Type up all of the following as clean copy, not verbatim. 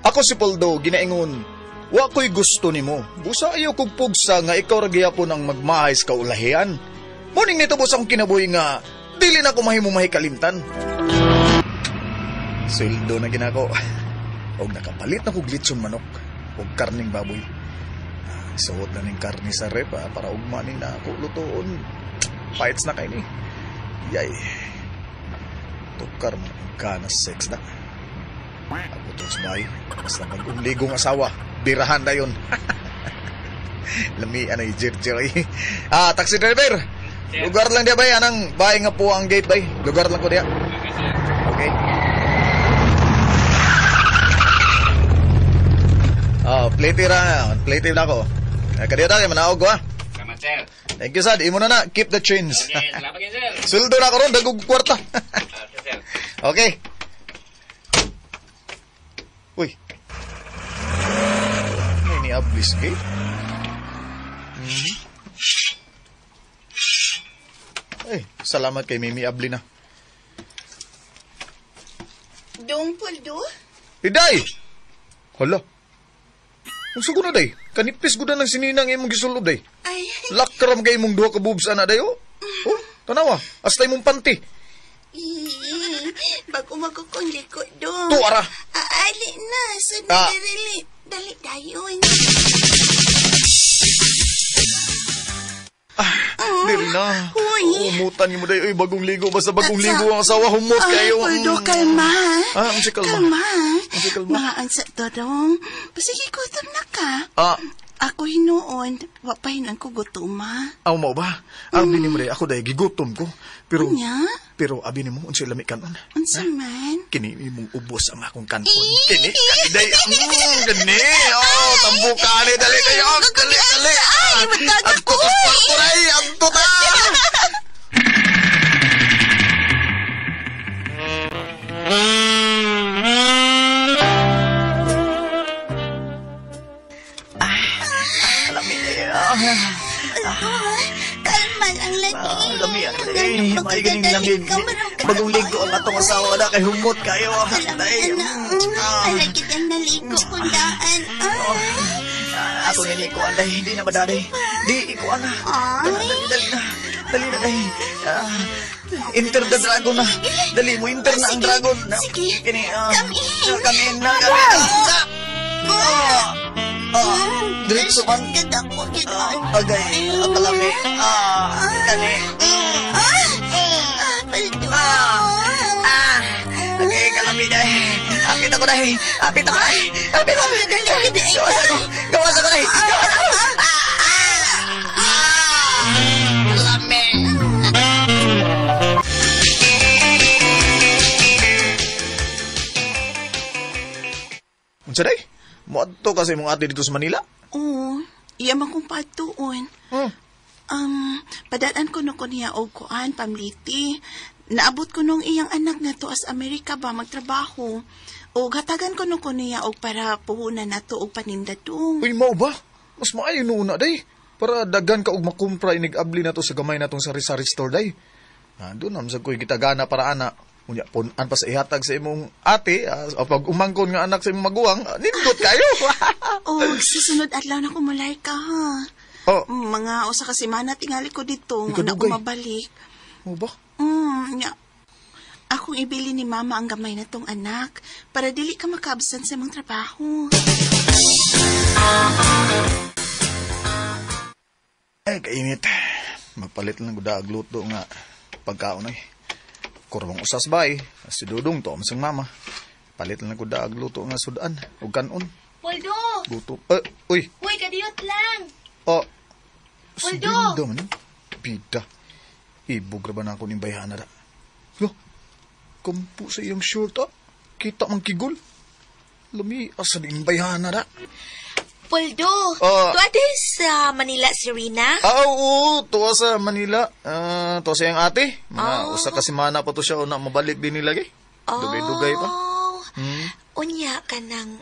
Ako si Poldo, ginaingon, wa ko'y gusto nimo. Busa ayaw kog pugsa nga ikaw ra gihapon ang magmahay sa kaulahian. Muning nito busa akong kinabuhi nga dili na ko mahimo mahikalimtan. Sweldo na ginako. Og nakapalit na kog litson manok og karning baboy. Suot na ning karni sa rep para ugma ni na ako lutoon. Fights na kay ni. Yay. Tukar mo ka na sex na. Ako to sa bahay. Basta bagong ligong asawa. Birahan na yun. Lami, anay, jir-jir. Ah, taxi driver. Lugar lang diya bay. Anang bahay nga po ang gate bay. Lugar lang ko diya. Okay. Ah, plate ra. Plate na ako. Kadiyo ta, manaog ko ah. Salamat, sir. Thank you, sad. Imo na na. Keep the change. Okay, salamat kayo, sir. Sweldo na karon, dagog kwarta. Sir. Okay. Uy. May ni Ablis gate. Mhm. Ay, salamat kay Mimi Abli na. Dong, Poldo? Iday! Hala. Ang sugo na, day. Kanipis gud na ng sininang imong gisulob, day. Ay, Lakram kay imong duha ka boobs ana, day, oh. Oh, tanawa. Hasta imong panty. Bago magkukong liko, dong. Tuara. Ali na. Sud Ah. dali. Dali dayon. Dili na. Uy. Umutan mo day. Uy, bagong ligo. Basta bagong Atsa. ligo ang asawa. Humot kayo. Ay, Poldo, kalma. Ah, ang si kalma. Kalma. Ang si kalma. Mga ansa to, dong. Pasige, gutom na ka. Ah, Ako hinuon. Wa pa hinuon ko gutom, ha? aw mo ba? Abi ni mo day. Ako day, gigutom ko. Pero, Unya? pero abi ni mo, unsay lami kanon. Unsa man? Kini imong ubos ang akong kanon. Kini, dali, kini. Oh, tambuka ni dali kayo. Dali, dali. Ay, matag Ang ako, tutos eh. pa ang tuta. Kalma lang lagi. Lami ang eh, may ganing lamig. Bagong ligo ang atong asawa na kay humot kayo. Ay, na. Malagit ang naligo kung daan. Ah, ako ni ko anday, hindi na madali. Di iko ana. Dali, dali na. Dali na dali. Ah, enter the dragon na. Dali mo enter na ang dragon. Sige. Kini, Come in. Come in na, come in. Ah. Ah. Diretso man. Ganda ko, ganda. Agay, akalami. Ah, kani. Ah, paldo. Ah, agay, kalami dahil. Apit ako dahil. Apit ako dahil. Apit ako. Gawas ako. Gawas ako dahil. Gawas ako. Ah, ah, ah. Kalami. Unsa day? Moadto kasi mong ate dito sa Manila? Oo, iya man kong patuon. Hmm. Padaan ko no ko niya og kuan pamliti. Naabot ko nung iyang anak nga to as Amerika ba magtrabaho. O hatagan ko no ko niya og para puhunan nato og panindadong. Uy, mao ba? Mas maayo noon na, day. Para dagan ka og makumpra inig-abli na to sa gamay natong sari-sari store, day. Nandun, namsag ko'y gitagana para ana. Unya, punan pa sa ihatag sa imong ate, o pag umangkon nga anak sa imong maguwang, nindot kayo. O susunod adlaw na ko mulay ka ha. Oh, Mga usa ka semana tingali ko dito nga na ko mabalik. Mo ba? Nya. Akong ibili ni mama ang gamay na tong anak para dili ka makaabsent sa imong trabaho. Ay, kainit. Magpalit lang guda agluto nga pagkaon ay. Kurwang usas bay, si Dudong to ang mama. Palit lang guda agluto nga sudan ug kanon. Poldo! Guto. Uy, Uy, kadiyot lang! oh. Si Poldo! Binda man. Bida. Ibog ra ba na ako ning bayhana da? Lo, kampo sa iyang shirt ah. Kita man kigol. Lami, asa ning bayhana da? Poldo! Ah. Tuwa din sa Manila, Serena? Ah, oo, tuwa sa Manila. Ah, tuwa sa iyang ate. Mga usa ka semana pa to siya una mabalik din nila lagi. Dugay-dugay pa. Oh. Unya ka ng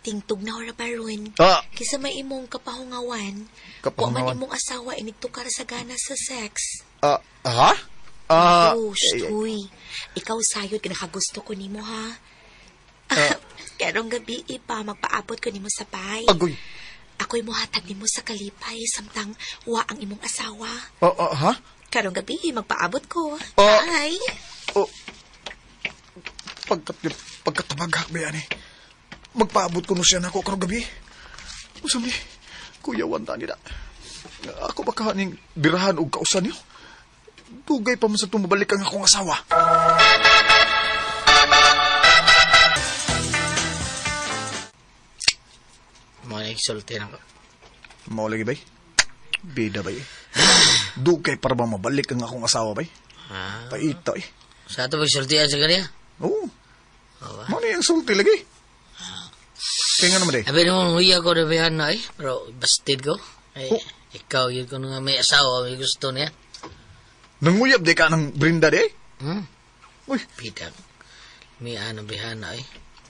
tingtug na ora baron. Ah, Kisa may imong kapahungawan. Kapahungawan. Wa man imong asawa inigtukar sa gana sa sex. Ah, ha? Ah, Oh, shh, huy. Ikaw sayod ka nakagusto ko nimo ha. Karong gabi ipa magpaabot ko nimo sa bahay. Agoy. Ako'y muhatag nimo sa kalipay samtang wa ang imong asawa. Ha? Karong gabi magpaabot ko. Bye. Oh. Pagkatabaghak ba yan eh. Magpaabot ko no siya nako karong gabi. Usam ni, kuya wanta nila. Ako baka ning birahan og kausan niyo. Dugay pa man sa tumabalik ang akong asawa. Mga nagsulti na ko. Mao lagi bay? Bida bay. Dugay para ba mabalik ang akong asawa bay? Ha? Paita eh. Sa ato pagsultian sa kanya? Oo. Oo ba? Mao na yung sulti lagi. Kaya nga naman eh. Abi naman, huya ko na bihan na eh. Pero bastid ko. Ay, Oh. ikaw yun kung nga may asawa, may gusto niya. Nanguyab di ka ng Brinda di eh. Hmm? Uy, Bida. May anong bihan na eh.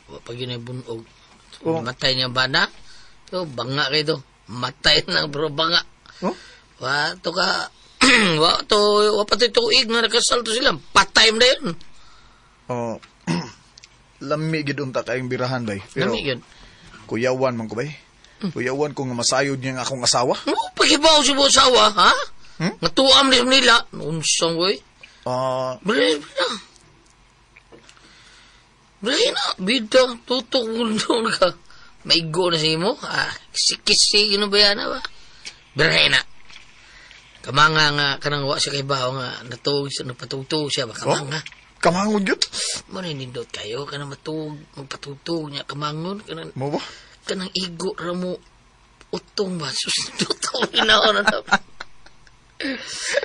Pag yun ay bunog. Oh. Matay niya ba na? So, banga kayo to. Matay na bro, banga. Oh? Wa to ka. Wa to, wa pa to tuig nga nakasal to sila. Patay mo na yun. Oh, lami gid unta kayong birahan bay. Pero Lami yun. kuyawan man ko bay. Kuyawan ko nga masayod niya ang akong asawa. Ano pagibaw si mo asawa, ha? Hmm? Natuam ni sa Manila. Unsang, boy. Bili na. Bili na. Bida, tutok mo ka. Maigo na sa imo. Ah, sikisi, yun ba yan, ba? Bili na. Kamanga nga, kanang wa siya kay bawo nga, natuog siya, napatugtog siya ba? Kamanga. Oh, kamangon yun. Mo na nindot kayo, kanang matug, magpatugtog niya, kamangon, kanang, Mo ba? Kanang igo ra mo, utong ba? Sus, tutong na na.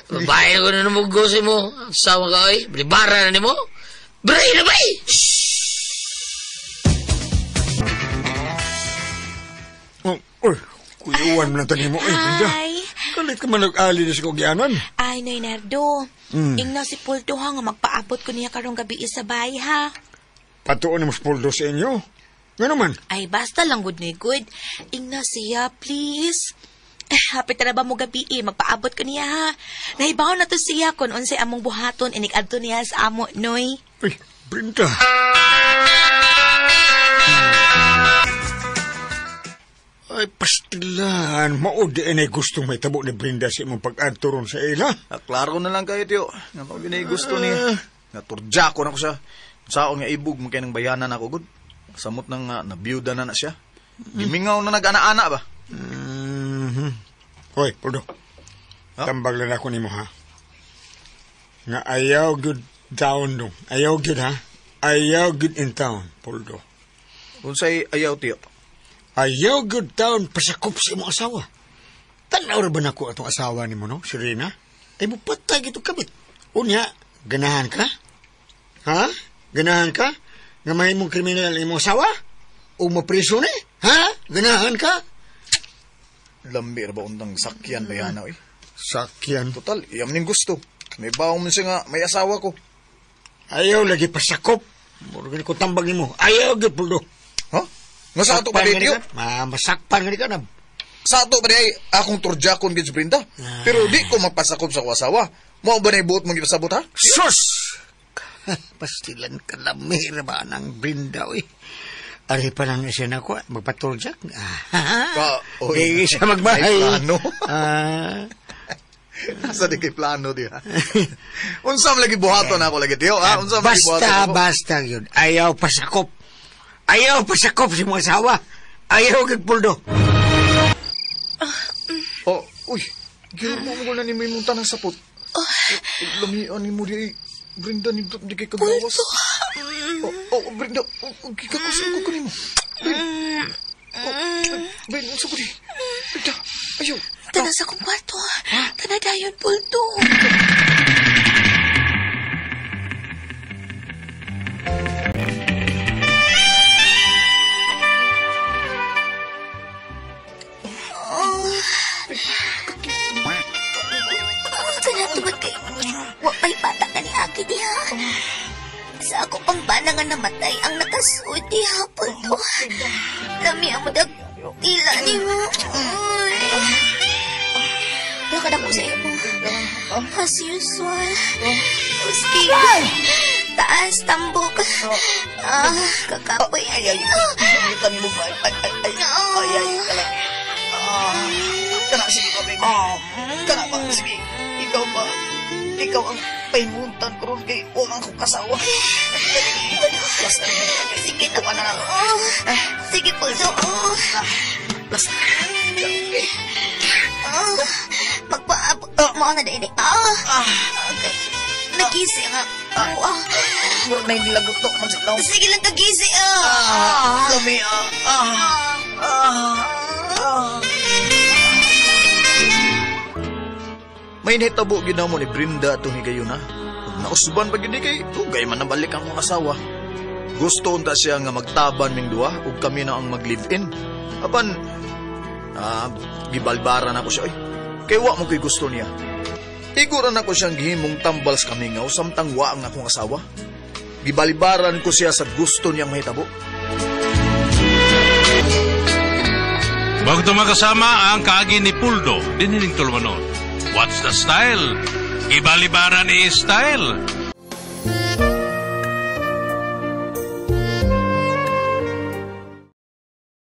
Babae ko na namuggo sa mo. Asawa ka, oy. Bilibara na ni mo. Bray na bay! Oh, uy, kuyuan mo na tani mo. Ay, Brenda. Hi. Kalit ka man nag-ali na sa kugyanan. Ay, Nay Nardo. Ingna si Puldo ha nga magpaabot ko niya karong gabi sa bahay ha. Patuon mo sa Puldo sa inyo. Nga naman. Ay, basta lang good ni good. Ingna siya, please. Eh, hapit na ba mo gabi eh, magpaabot ko niya ha. Nahibaw na to siya kung unsay among buhaton, inig-adto niya sa amo, Noy. Ay, Brenda. Ay, pastilan. Maudi ay gustong may tabo ni Brenda sa imong pag-adto ron sa ila. Ah, klaro na lang kayo, tiyo. Nga pa ginay gusto niya. Naturja ko na ko siya. Saon nga ibog mo kay ng bayanan ako, good. Samot nang nabiyuda na na siya. Gimingaw na nag-ana-ana ba? Mm-hmm. Hoy, Puldo. Ha? Tambag lang ako nimo ha. Nga ayaw good down dong. Ayaw good ha. Ayaw good in town, Puldo. Unsay ayaw, tiyo? Ayaw good town pasakop sa imong asawa. Tanaw ra ba nako atong asawa nimo no, si Rina? Ay mo patay gito kabit. Unya, ganahan ka? Ha? Ganahan ka? Nga mahimong kriminal ang imong asawa? O mapriso ni? Ha? Ganahan ka? Lambi ra ba untang sakyan bayana, oy? Sakyan. Total, iyam ning gusto. May bawang man siya nga, may asawa ko. Ayaw lagi pasakop. Muro gani ko tambag nimo. Ayaw gyud Puldo. Ha? Nga sa ato pa di, tiyo? Masakpan gani ka na. Sa ato pa di ay akong turjakon gid si Brenda. Pero di ko magpasakop sa akong asawa. Mao ba na ibuot mong ipasabot, ha? Sus! Pastilan ka lamir ba ng Brenda, oy. Ari pa lang siya na ko, magpaturjak. Ka, oy. Di siya magbahay. May plano. Ah, Nasa di kay plano, di ha? Unsa man lagi buhaton ako lagi, tiyo, ha? Unsa man lagi buhaton basta, ako? basta yun. Ayaw pasakop. Ayaw pasakop si mga asawa. Ayaw gid Puldo. Oh, uy. Giro mo mo na ni may munta ng sapot. Oh. Lamian ni mo di ay. Brenda, nindot di kay kagawas. Oh, oh, Brenda, oh, oh, gikakusin ko kanimo. Brenda, oh, Brenda, unsa ko di? Brenda, ayaw. Tana sa akong kwarto. Tana dayon, Puldo. Tana tungod kay wa pa'y bata ka ni Aki diha. Sa ako pang bana nga namatay ang nakasuod diha, Puldo. Lami ang mudag tila ni mo. Ay. Lakad ako sa imo. As usual. Uski. Taas, tambok. Ah, kakapoy. Ay, ay, ay, mo ba? Ay, ay, ay, ay, ay, kana. Ah, kana, sige pa, baby. Kana ba, sige. Ikaw ba? Ikaw ang pahimuntan ko ron kay huwag ang kong kasawa. Last na. Sige na. Tuwa na lang. Oh, sige, Poldo. Oh. Last na. Okay. Ah, magpaabot. Mao na dili. Ah, okay. Nagisi nga. Oh, ah. Murag na hindi lagot to, man silaw. Sige lang kagisi. Ah. Ah, lami, ah, ah, ah, ah. May nahitabo gyud namo ni Brenda atong higayon ha. Ug nausban pa gyud ni kay dugay man nabalik ang akong asawa. Gusto unta siya nga magtaban ming duha ug kami na ang mag-live-in. Apan gibalbaran ako siya oy. Kay wa mo ko'y gusto niya. Iguran ako siyang gihimong tambal sa kamingaw samtang wa ang akong asawa. Gibalibaran ko siya sa gusto niyang mahitabo. Bago ito makasama ang kaagi ni Puldo, diniling tulumanon. What's the style? Ibalibaran ni style.